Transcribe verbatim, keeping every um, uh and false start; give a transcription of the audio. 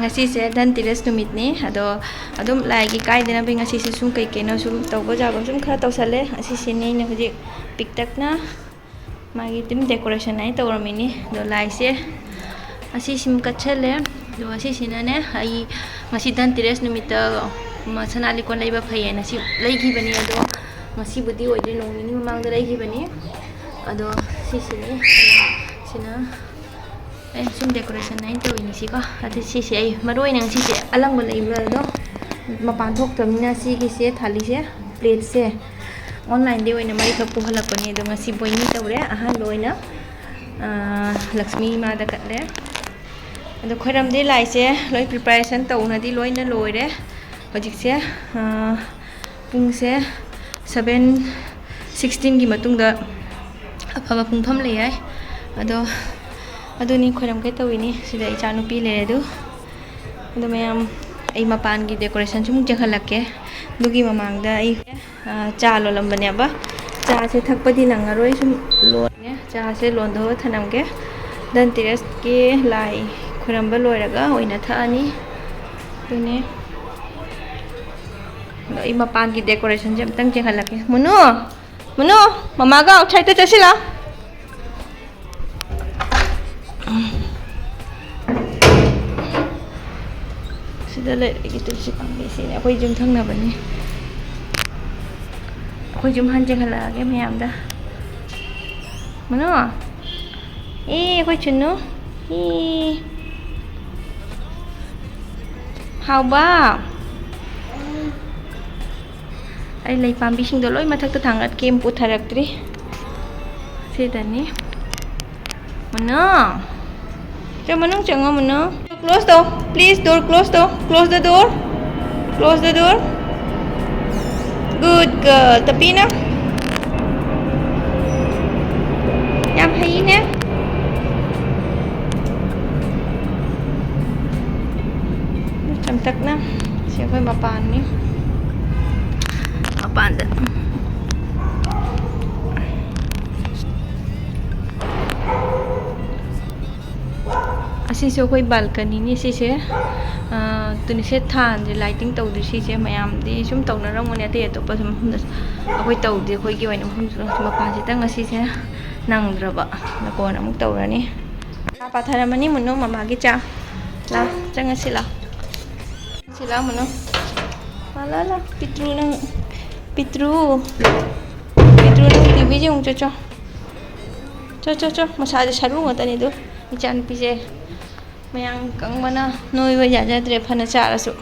ꯉꯁꯤꯁꯦ ꯙꯟꯇꯤꯔꯁ ꯅꯨꯃꯤꯠꯅꯤ꯫ ꯑꯗꯣ ꯑꯗꯨꯝ ꯂꯥꯏꯒꯤ ꯀꯥꯏꯗꯅꯕ ꯉꯁꯤꯁꯦ ꯁꯨꯝ ꯀꯩ ꯀꯩꯅꯣ ꯁꯨꯝ ꯇꯧꯕ ꯌꯥꯕ ꯁꯨꯝ ꯈꯔ ꯇꯧꯁꯜꯂꯦ꯫ ꯑꯁꯤꯁꯤꯅꯤ ꯑꯩꯅ ꯍꯧꯖꯤꯛ ꯄꯤꯛꯇꯛꯅ ꯃꯥꯒꯤ ꯑꯗꯨꯝ decoration ꯍꯥꯏꯅ ꯇꯧꯔꯝꯃꯤꯅꯤ꯫ ꯑꯗꯣ ꯂꯥꯏꯁꯦ ꯑꯁꯤꯁꯤꯃ ꯀꯠꯁꯜꯂꯦ꯫ ꯑꯗꯣ ꯑꯁꯤꯁꯤꯅꯅꯦ, ꯑꯩ ꯉꯁꯤ ꯙꯟꯇꯤꯔꯁ ꯅꯨꯃꯤꯠꯇ ꯃ-, ꯁꯅꯥ ꯂꯤꯛꯀꯣꯟ ꯂꯩꯕ ꯐꯩꯌꯦꯅ ꯁꯤ ꯂꯩꯈꯤꯕꯅꯤ꯫ ꯑꯗꯣ ꯉꯁꯤꯕꯨꯗꯤ ꯑꯣꯏꯗ꯭ꯔꯦ, ꯅꯣꯡ ꯅꯤꯅꯤ ꯃꯃꯥꯡꯗ ꯂꯩꯈꯤꯕꯅꯤ꯫ ꯑꯗꯣ ꯁꯤꯁꯤꯅꯤ, ꯁꯤꯅ ꯑꯩꯅ ꯁꯨꯝ decoration ꯍꯥꯏꯅ ꯇꯧꯔꯤꯅꯤ ꯁꯤꯀꯣ꯫ ꯑꯗꯨ ꯁꯤꯁꯦ ꯑꯩ ꯃꯔꯨ ꯑꯣꯏꯅ ꯉꯁꯤꯁꯦ ꯑꯂꯪꯕ ꯂꯩꯕꯗꯣ ꯃꯄꯥꯟ ꯊꯣꯛꯇꯕꯅꯤꯅ ꯁꯤꯒꯤꯁꯦ ꯊꯥꯂꯤꯁꯦ, plateꯁꯦ onlineꯗꯒꯤ ꯑꯣꯏꯅ ꯃꯔꯤꯈꯛ ꯄꯨꯍꯜꯂꯛꯄꯅꯦ꯫ ꯑꯗꯣ ꯉꯁꯤ ꯕꯣꯏꯅꯤ ꯇꯧꯔꯦ꯫ ꯑꯍꯥꯟꯕ ꯑꯣꯏꯅ, ꯑꯥ, ꯂꯛꯁꯃꯤ ꯏꯃꯥꯗ ꯀꯠꯂꯦ꯫ ꯑꯗꯣ ꯈꯣꯏꯔꯝꯗꯦ ꯂꯥꯏꯁꯦ ꯂꯣꯏ preparation ꯇꯧꯅꯗꯤ ꯂꯣꯏꯅ ꯂꯣꯏꯔꯦ꯫ ꯍꯧꯖꯤꯛꯁꯦ, ꯑꯥ, ꯄꯨꯡꯁꯦ seven sixteenꯒꯤ ꯃꯇꯨꯡꯗ ꯑꯐꯕ ꯄꯨꯡꯐꯝ ꯂꯩ ꯍꯥꯏ꯫ ꯑꯗꯣ ꯑꯗꯨꯅꯤ ꯈꯣꯏꯔꯝꯒꯦ ꯇꯧꯔꯤꯅꯤ꯫ ꯁꯤꯗ ꯏꯆꯥꯅꯨꯄꯤ ꯂꯩꯔꯦ ꯑꯗꯨ꯫ ꯑꯗꯣ ꯃꯌꯥꯝ, ꯑꯩ ꯃꯄꯥꯟꯒꯤ decoration ꯁꯨꯝ ꯆꯦꯟꯈꯠꯂꯛꯀꯦ꯫ ꯑꯗꯨꯒꯤ ꯃꯃꯥꯡꯗ ꯑꯩ, ꯑ, ꯆꯥ ꯂꯣꯜꯂꯝꯕꯅꯦꯕ꯫ ꯆꯥꯁꯦ ꯊꯛꯄꯗꯤ ꯅꯪꯉꯔꯣꯏ, ꯁꯨꯝ ꯂꯣꯜꯂꯦ꯫ ꯆꯥꯁꯦ ꯂꯣꯟꯊꯣꯛꯑ ꯊꯅꯝꯒꯦ꯫ ꯙꯟꯇꯤꯔꯁꯀꯤ ꯂꯥꯏ ꯈꯣꯏꯔꯝꯕ ꯂꯣꯏꯔꯒ ꯑꯣꯏꯅ ꯊꯛꯑꯅꯤ꯫ ꯑꯗꯨꯅꯦ꯫ ꯑꯗꯣ ꯑꯩ ꯃꯄꯥꯟꯒꯤ decorationꯁꯦ ꯑꯝꯇꯪ ꯆꯦꯟꯍꯜꯂꯛꯀꯦ꯫ ꯃꯨꯅꯨ! ꯃꯨꯅꯨ! ꯃꯃꯥꯒ outsideꯇ ꯆꯠꯁꯤꯜꯂꯣ꯫ ꯁꯤꯗ ꯂꯩꯔꯦ ꯑꯩꯒꯤ ꯇꯨꯜꯁꯤ ꯄꯥꯝꯕꯤꯁꯤꯅꯦ꯫ ꯑꯩꯈꯣꯏ ꯌꯨꯝ ꯊꯪꯅꯕꯅꯤ꯫ ꯑꯩꯈꯣꯏ ꯌꯨꯝ ꯍꯟ ꯆꯦꯟꯍꯜꯂꯛꯑꯒꯦ ꯃꯌꯥꯝꯗ꯫ ꯃꯨꯅꯨ! ꯑꯦ, ꯑꯩꯈꯣꯏ ꯆꯨꯅꯨ! ꯑꯦ! ꯍꯥꯎꯕ! ꯑꯩ ꯂꯩ ꯄꯥꯝꯕꯤꯁꯤꯡꯗꯣ ꯂꯣꯏ ꯃꯊꯛꯇ ꯊꯥꯡꯒꯠꯀꯦ, ꯄꯨꯊꯔꯛꯇ꯭ꯔꯤ꯫ ꯁꯤꯗꯅꯤ꯫ ꯃꯨꯅꯨ! ꯆꯪ, ꯃꯅꯨꯡ ꯆꯪꯉꯣ, ꯃꯨꯅꯨ꯫ Close ꯇꯧ꯫ Please, door close ꯇꯧ꯫ Close the door. Close the door. Good girl. ꯇꯄꯤꯅ꯫ ꯌꯥꯝ ꯍꯩꯅꯦ꯫ ꯆꯝꯇꯛꯅ꯫ ꯁꯤ ꯑꯩꯈꯣꯏ ꯃꯄꯥꯟꯅꯤ꯫ ꯃꯄꯥꯟꯗ꯫ ꯑꯁꯤꯁꯨ ꯑꯩꯈꯣꯏ ꯕꯥꯜꯀꯅꯤꯅꯤ꯫ ꯁꯤꯁꯦ ꯇꯨꯅꯤꯁꯦꯠ ꯊꯥꯟꯁꯦ ꯂꯥꯏꯇꯤꯡ ꯇꯧꯗ꯭ꯔꯤ꯫ ꯁꯤꯁꯦ ꯃꯌꯥꯝꯗꯤ ꯁꯨꯝ ꯇꯧꯅꯔꯝꯒꯅꯤ ꯑꯇꯩ ꯑꯇꯣꯞꯄ ꯁꯨꯝ ꯃꯐꯝꯗꯁꯨ꯫ ꯑꯩꯈꯣꯏ ꯇꯧꯗꯦ꯫ ꯑꯩꯈꯣꯏꯒꯤ ꯑꯣꯏꯅ ꯃꯐꯝꯁꯨ ꯃꯄꯥꯁꯤꯗ ꯉꯁꯤꯁꯦ ꯅꯪꯗ꯭ꯔꯕ꯫ ꯀꯣꯟꯅ ꯑꯃꯨꯛ ꯇꯧꯔꯅꯤ꯫ ꯆꯥ ꯄꯥꯊꯔꯝꯃꯅꯤ ꯃꯨꯅꯨ, ꯃꯃꯥꯒꯤ ꯆꯥ꯫ ꯂꯥ, ꯆꯪꯉꯁꯤ ꯂꯥ꯫ ꯁꯤ ꯂꯥ ꯃꯨꯅꯨ꯫ ꯂꯥ, ꯂꯥ, ꯂꯥ꯫ ꯄꯤꯇ꯭ꯔꯨ ꯅꯪ, ꯄꯤꯇ꯭ꯔꯨ꯫ ꯄꯤꯇ꯭ꯔꯨ ꯅꯪ ꯇꯤꯚꯤꯁꯦ ꯑꯃꯨꯛ ꯆꯠꯆꯣ꯫ ꯆꯣ, ꯆꯣ, ꯆꯣ꯫ ꯃꯁꯥꯁꯦ ꯁꯔꯨ ꯉꯥꯛꯇꯅꯤ ꯑꯗꯨ꯫ ꯏꯆꯥꯅꯨꯄꯤꯁꯦ ꯃꯌꯥꯡ ꯀꯪꯕꯅ ꯅꯣꯏꯕ ꯌꯥꯖꯗ꯭ꯔꯦ ꯐꯅ ꯆꯥꯔꯁꯨ꯫